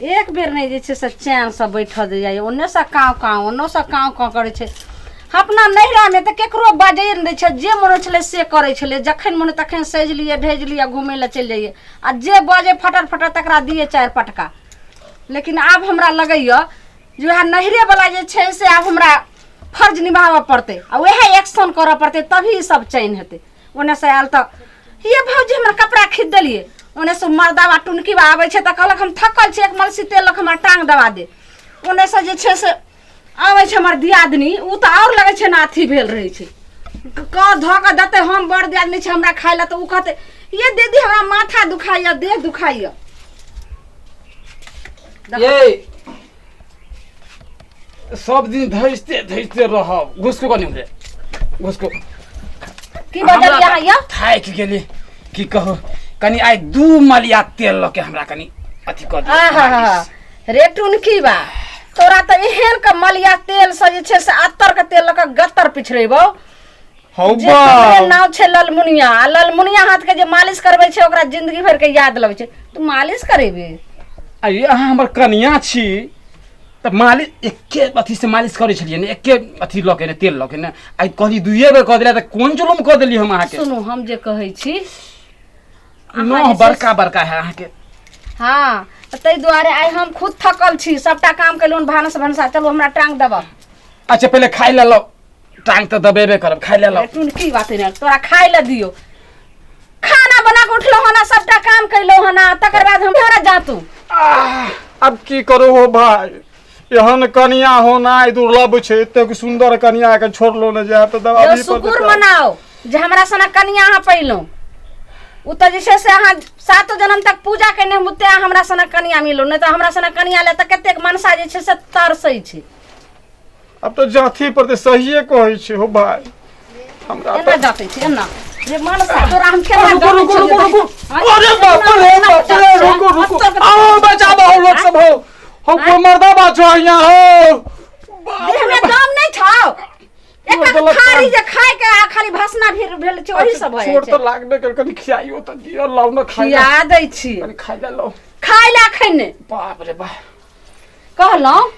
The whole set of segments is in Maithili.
एक बेर नहि जे छै से चैनसँ बैठऽ दै जाइए। ओन्नेसँ काँव काँव, ओन्नोसँ काँव काँव करै छै। अपना नैहरामे तऽ केकरो बाजैए नहि दै छै, जे मोन होइ छलै से करै छलै। जखन मोन तखन सजि लियै, ढजि लियै, घुमै लए चलि जइयै, आ जे बजै फटर फटर तकरा दियै चारि पटका। लेकिन आब हमरा लगैए जे वएह नैहरेवला जे छै से आब हमरा फर्ज निभाबऽ पड़तै आ वएह एक्शन करऽ पड़तै, तभी ई सब चैन हेतै। ओन्नेसँ आयल तऽ ये भौजी हमरा कपड़ा खींच देलियै। ओन्नेसँ मर्दाबा टुनकीबा आबै छै तऽ कहलक हम थकल छी, एक मलसी तेल लऽ कऽ हमरा टाँग दबा दे। ओन्नेसँ जे छै से आबै छै हमर दियादनी, ओ तऽ आओर लगै छै ने अथी भेल रहै छै, कह धऽ कऽ देतै। हम बड़ दियादनी छै, हमरा खाइ लए तऽ ओ कहतै ये दीदी हमरा माथा दुखाइए, देह दुखाइए। ये सब दिन धैजते धैजते रहब। घुसको कनि उम्हरे घुसको। की बजलियै अहाँ यौ? थाकि गेली, की कहू, कनि आइ दू मलिया तेल लऽ के हमरा कनि अथी कऽ दिअ। आहा रे टुनकी बा, तोरा तऽ एहन के मलिया तेल से जे छै से अत्तर के तेल लऽ के गत्तर पिछड़ेबौ। हौ जे हमरे नाव छै ललमुनिया, आ ललमुनिया हाथ के जे मालिश करबै छै ओकरा जिंदगी भर के याद लगै छै। तू मालिश करेबे? अरे अहाँ हमर कनिया छी तऽ मालिश एके अथी से मालिश करै छलियै ने, एके अथी लऽ के ने, तेल लऽ के ने। आइ कहली दुइये बेर कऽ देला तऽ कोन जुलुम कऽ देली हम अहाँके? सुनू, हम जे कहै छी, अहाँ नोह जे छै- बड़का बड़का है अहाँके। हाँ, तऽ ताहि दुआरे आइ हम खुद थकल छी, सबटा काम केलहुँ, भानस भनसा। चलू हमरा टांग देबऽ। अच्छा पहिले खाइ लए लो, टांग तऽ दबेबे करब, खाइ लए लो। टुन की बात है, तोरा खाइ लए दियौ? खाना बना के उठलो हन, सबटा काम कैलो हन, तकर बाद हम हमरा जातू। आह, अब की करू हो भाई, एहन कनिया होनाइ दुर्लभ छै। एतेक सुंदर कनिया के छोड़लो ने जाय तऽ दवा यौ भी पर शुक्र देता। मनाओ जे हमरा सनक कनिया अहाँ पैलहुँ। ओ तऽ जे छै से अहाँ सातो जन्म तक पूजा केने हम ओते हमरा सनक कनिया मिलू, नहि तऽ हमरा सनक कनिया लए तऽ कतेक मनसा जे छै से तरसै छै। अब तऽ जाथी पर तऽ सहिए कहै छै हो भाई हमरा एना तऽ जाते छै एना रे मनसा, तोरा हम केना रुको जाते रुको छलियौ? रुको रुको। आँय, अरे बाप रे एना बाप रे, जाते छै। रुको रुको। अब तक- आओ बचाबो हो लोग सब हो हो, कोई मर्दा बात छो यहाँ हो। बाप देह रे में बाप। दम नहीं छौ। एक तोड़ देलक थारी कान। जे खाय के आ खाली भसना भीड़ भेल छै, ओही सब भए छोड़ जाइ तऽ छै। लागबे कर, कनि खियाइयो तऽ दिअ, लाउ ने खाइ लए। खिया दै छी। कनि खाइ लए लाउ। खाय लए अखन नहि। बाप रे बाप। कहलहुँ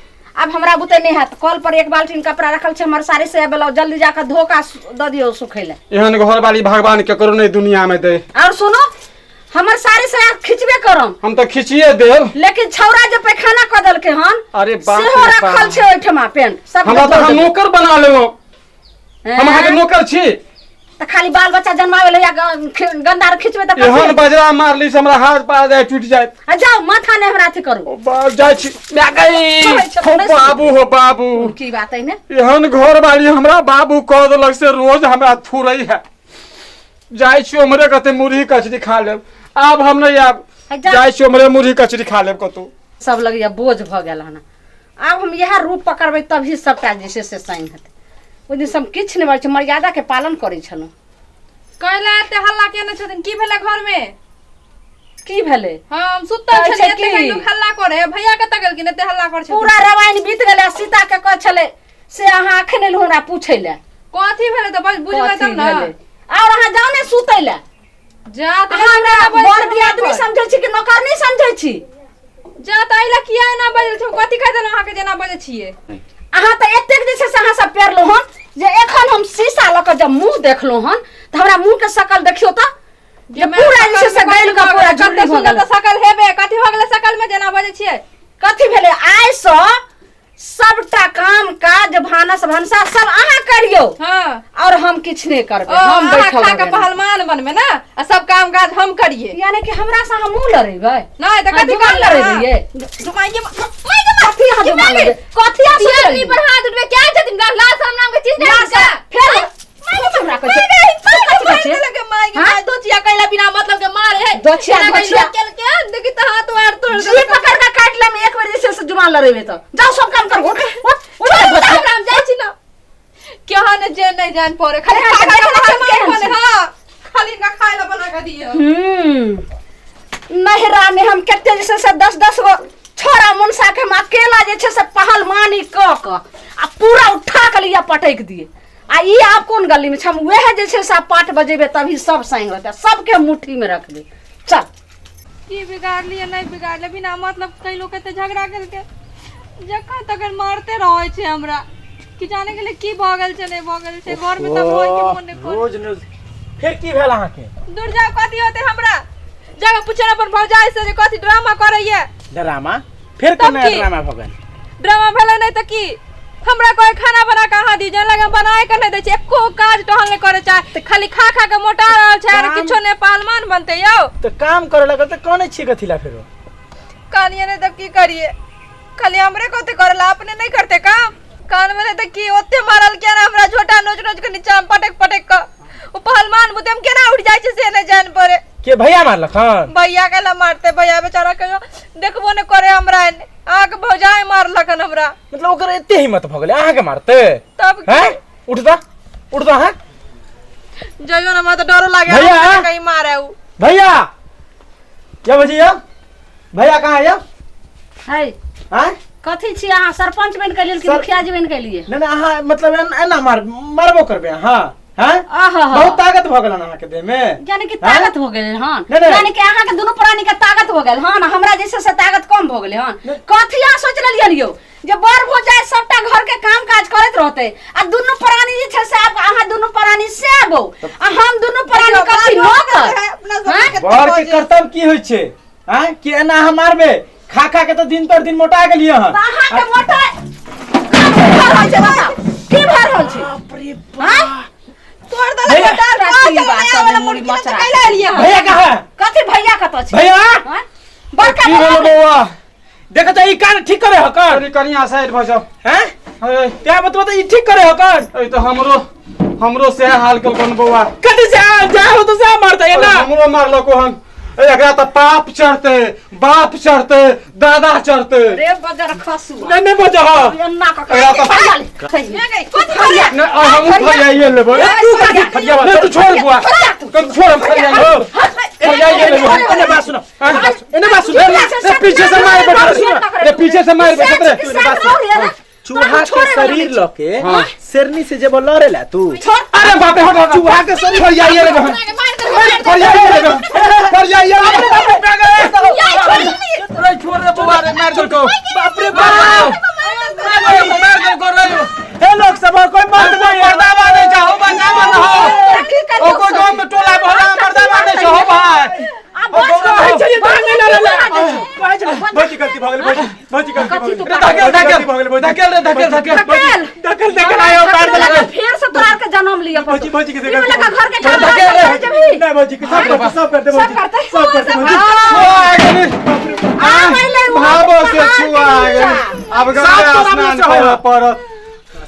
आब हमरा बुते नहि हैत। कल पर एक बाल्टीन कपड़ा रखल छै, हमर साड़ी से ब्लाउज, जल्दी जाकऽ धो कऽ दऽ दियौ सुखै लए। एहन घर वाली भगवान केकरो नहि दुनिया में दे। और सुनो, हमर साड़ी से खिंचबे करम। हम तऽ खिचिए देब। लेकिन छौड़ा जे पैखाना कऽ देलकै हन अरे बाप सेहो रे बाप। रखल छै ओहिठमा पेंट सब। हमरा तऽ अहाँ नौकर बना लेलहुँ, हम अहाँके नौकर छी? तऽ खाली बाल बच्चा जन्मावे ले या गंदा आर खिंचबे तऽ कथी? एहन बजरा मारली से हमरा हाथ पार जाय टूटि जाय। आ जाउ, माथा नहि हमरा अथी करू। ओ बाप, जाइ छी माय गई। कहै छै, हो नहि बाबू हो बाबू। की बात है ने? एहन घर वाली हमरा बाबू कह देलक से रोज हमरा थुरै है। जाइ छी उम्हरे कते मुरही कचरी खा लेब। आब हम नहि आयब। है जा। जाइ छी उम्हरे मुरही कचरी खा लेब कतौ। सब लगैया बोझ भऽ गेल हन। आब हम इएह रूप पकड़बै तभी सबटा जे छै से साइन हेतै। ओहि दिन हम किछु नहि बाजै छी, मर्यादाके पालन करै छलहुँ। कैला एते हल्ला केने छथिन? की भेलै घरमे? की भेलै? हाँ, हम सुतल कहै छै छलियै, एते की? कहीं लोक हल्ला करे है। भैया कतऽ गेलखिन, एते हल्ला करे छथिन? पूरा रामायण बीत गेलै आ सीता के कहै छलै से अहाँ अखन एलहुँ हमरा पूछै लए। कथी भेलै तऽ बस बुझबै कथी तब ने। भेलै? आओर अहाँ जाउ ने सुतै लए। जा तऽ अहाँ हमरा एना बजै बड़ छै दियादनी हमरा पर। समझै छी कि नौकरनी समझै छी? जा तऽ एहि लए किया एना बजै छै? कथी कहि देलहुँ अहाँके जेना बजै छियै? अहाँ तऽ एतेक जे छै से अहाँ सब पेरलहुँ हन जे एखन हम शीशा लऽ कऽ जब मुँह देखलहुँ हन तऽ हमरा मुँह के शकल देखियौ तऽ जे पूरा जे छै से गलि कऽ पूरा झुर्री भऽ गेल। सकल हेबे, कथी भऽ गेलै सकल में जेना बजै छियै? कथी भेलै? आइसँ सबटा काम काज भानस भनसा सब अहाँ करियौ। हाँ। और हम किछु नहि करबै, ओ, हम अहाँ बैठल खा के रहबै। पहलवान बनबै ने आ सब काम काज हम करिए? यानी कि हमरा से अहाँ मुँह लड़ेबै? नहीं तऽ अहाँ कथी जुबान करबै? लड़ेबै? जुमाइके कथी अहाँ जुबान लड़ेबै? कथी अहाँ दियादनी सोचलियै? पर हाथ उठबै क्या छथिन? लाज शरम नाम के चीज नहीं लाज छै। फेर कथी हमरा कहै छै? कथी कहै छै? हाँ? दोचिया कैला बिना मतलब के मारे है। दोचिया, एना कहि दोचिया। लोक केलकै हन, देखी तऽ हाथ वार तोड़ जी देलकै। पकड़ के काट लेम एक बेर जे छै से जुबान लड़ेबै तऽ जाउ सब काम करू। उठ उठ उठ छोड़, दोचिया। हमरा हम जाइ छी ने केहन जे नहि जान पड़े, खाली केहन खा छै? खा देखै के छियै पहलवान केहन बने, छै। हाँ, खाली इनका खाय ला बना के दियौ। नहिरा में हम कते जे छै से दस दस गो छोरा मुनसा के हम अकेला जे छै से पहलवानी कऽ कऽ आ पूरा उठा के लिया पटकि दिए। आ ई आब कोन गली में छै? हम वएह जे छै से आब पाट बजेबै तभी सब संग रहतै, सबके मुट्ठी में रखबै। चल। की बिगाड़लियै नहि बिगाड़लियै, बिना मतलब कई लोग के झगड़ा केलकै, जखन तखन मारते रहै छै हमरा। कि जाने गेलै की भऽ गेल छै नहि भऽ गेल छै, घर में तब होय के मोन नहि करे। रोज रोज फेर की भेल अहाँके? दूर जाओ, कथी होते हमरा? जाके पूछे अपन भौजाई से जे कथी ड्रामा करैया। ड्रामा? फेर तब कोन की? ड्रामा भऽ गेल? ड्रामा भेलै नहि तऽ की? हमरा कोई खाना बना के अहाँ दी, जहन लगे बनाए के नहि दै छै, एको काज टहल नहि करे चाहे, खाली खा खा के मोटा रहल छै आर काम- किछो नहि, पहलवान बनते यौ। तऽ काम करे लगल तऽ कनै छियै कथी ला फेरो? कानिए नहि तऽ की करिए, खाली हमरे कते करला, अपने नहि करते काम। कान में नहि तऽ की ओते मारल किया ने हमरा, झोटा नोच नोच के नीचा में पटक पटक के, ओ पहलवान बुते हम केना उठ जाइ छै से नहि जान पड़े। के भैया मारलक हन? भैया के ला मारते, भैया बेचारा कहियो देखबो नहि करे हमरा एने, अहाँके भौजाई मारलक हन हमरा। मतलब ओकर एते हिम्मत भऽ गेलै अहाँके मारते? तब की? हैं? उठ दा, उठ दा। हैं जइयो ना, हमरा तऽ डरो लागे भैया? हमरा कहीं मारे उ। भैया या भैया, भैया कहाँ है या? है हैं? कथी छी अहाँ, सरपंच बनि के लिए कि सर- मुखिया जी बनि के लिए? नहीं नहीं, अहाँ मतलब एना मार मारबो करबै अहाँ? हैं? आहा। बहुत ताकत भऽ गेल अहाँके देह में। यानी कि हैं? ताकत हो गेल हन? नहीं, नहीं। यानी कि अहाँ के दुनू प्राणी के ताकत हो गेल हन, हमरा जैसे से ताकत कम भऽ गेलै हन? कथी अहाँ सोच लेलियन यौ जे बड़ भऽ जाय सबटा घर के काम काज करैत रहते आ दुनू प्राणी जे छै से आब अहाँ दुनू प्राणी से आबो आ हम दुनू प्राणी कथी नौकर? अपना सब हैं? के बड़ के कर्तव्य की होइ छै? हैं कि एना अहाँ मारबै? खा खा के तऽ दिन पर दिन मोटा गेलियै हन। तऽ अहाँके मोटा कम भऽ रहल छै, बताउ की भऽ रहल छै? हैं? तोड़ देलक भैया। बेटा, कथी कहाँ बात चलल सब वाला मुड़ी मुर्गी मचरा तऽ कैला एलियै हन? भैया कहाँ है? कथी भैया कतऽ छै? भैया? हैं? बड़का की भेलो बौआ? देखो तऽ ई कान ठीक करे हकर। कनि कनिया साइड भऽ जाओ। हैं? अरे त्या बतबो तऽ ई ठीक करे हकर। ए तऽ हमरो हमरो सएह हाल केलकन बौआ। कथी से आ जा हो तो से मारता है ना? हमरो मारलको हन। ए, एकरा तऽ पाप चढ़ते, बाप चढ़ते, दादा चढ़ते। रे बजर खसुआ। नहीं नहीं बजा हो। एना कऽ एकरा तऽ- फरिया ले, हे गई, कथी भैया? नहि, आ, हमहूँ फरियाइए लेबै। तू कथी फरियावा? नहि, तू छोड़ बुआ, फरिया तू। तू छोड़, हम फरियाइए हो। फरियाइए लेबै। एने बात सुनो, एने बात सुनो। रे, पीछे से मार बैठल रे, पीछे से मार बैठल रे। चूहा के शरीर ल के शेरनी से जब लड़े ला तू। अरे बाप रे, हट हट। चूहा के शरीर फरियाइए लेबै हम। फरियाइए लेबै, फरियाइए लेबै। अरे छोड़ रे बौआ रे, मार देलकौ। बाप रे बाप। मार देलकौ रे। हे लोग सब कोई मर्द नहीं है। मर्दावा नहीं चाहो, बचावा न हो। ओको गांव में टोला मोहल्ला में मर्दावा नहीं चाहो भाई। चलिए तोरा नहीं लड़े ला। भौजी गलती भऽ गेल, भौजी, भौजी गलती भऽ गेल। रे धकेल धकेल धकेल रे, धकेल धकेल। धकेल। धकेल धकेल आयो मार देलक। फेर से तोरा के जन्म लिअ पड़तौ। भौजी, भौजी के ई वाला गलती घर के काम धकेल रे। करे जेबही। नहीं भौजी के सब करते, सब करते सब भौजी, करते? सब करते भौजी। छुआ आ गेली। आ गेलै ओ भावो से पहाड़ के छुआ आ नीचा। गेली। अब साफ गंगा तोरा स्नान मुँह से करे होय। पड़त।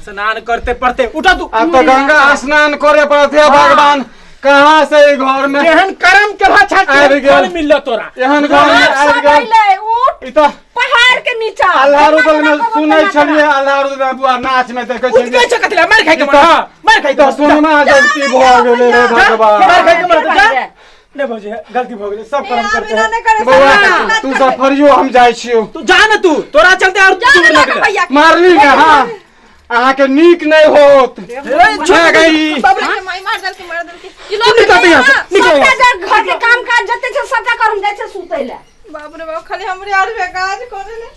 स्नान करते पड़ते, उठा तू। अब तो गंगा स्नान करे पड़त हे भगवान, कहाँ से ई घर में एहन करम केलहा छाट आबि गेल। फल मिलल तोरा। एहन घर में आब आबि सब गेल। अइलै, उठ ई तऽ पहाड़ के नीचा। अल्लाह रुदल में केना सुनै केना छलियै, अल्लाह रुदल में बुआ नाच में देखै उठ छलियै। गए छकत ला मार खाइ के ई मन, तऽ- हाँ, मार खाइ ई के तऽ मन। सोनमा जगती भऽ गेलै रे भगवान। मार खाइ के मन, जा। जा। नहीं भौजी गलती भऽ गेलै, सब करम आब करते एना हैं। नहि करे, बौआ सब तू सब फरियो, हम जाइ छियौ। तू जा ना, तू तोरा चलते और जा दूर ना लगले। भैया के। मारली ने? हाँ, अहाँके नीक नहि होत। ए, छोड़ आ गई। बाप रे, माई मार देलकै, मार देलकै। ई लोग तू निकल यहाँ से, निकल सबटा यहाँ से। जे घर के काम काज जते छै सबटा कर, हम जाइ छै सुतै लए। बाप रे बाप, खाली हमरे आर पे काज करे ले।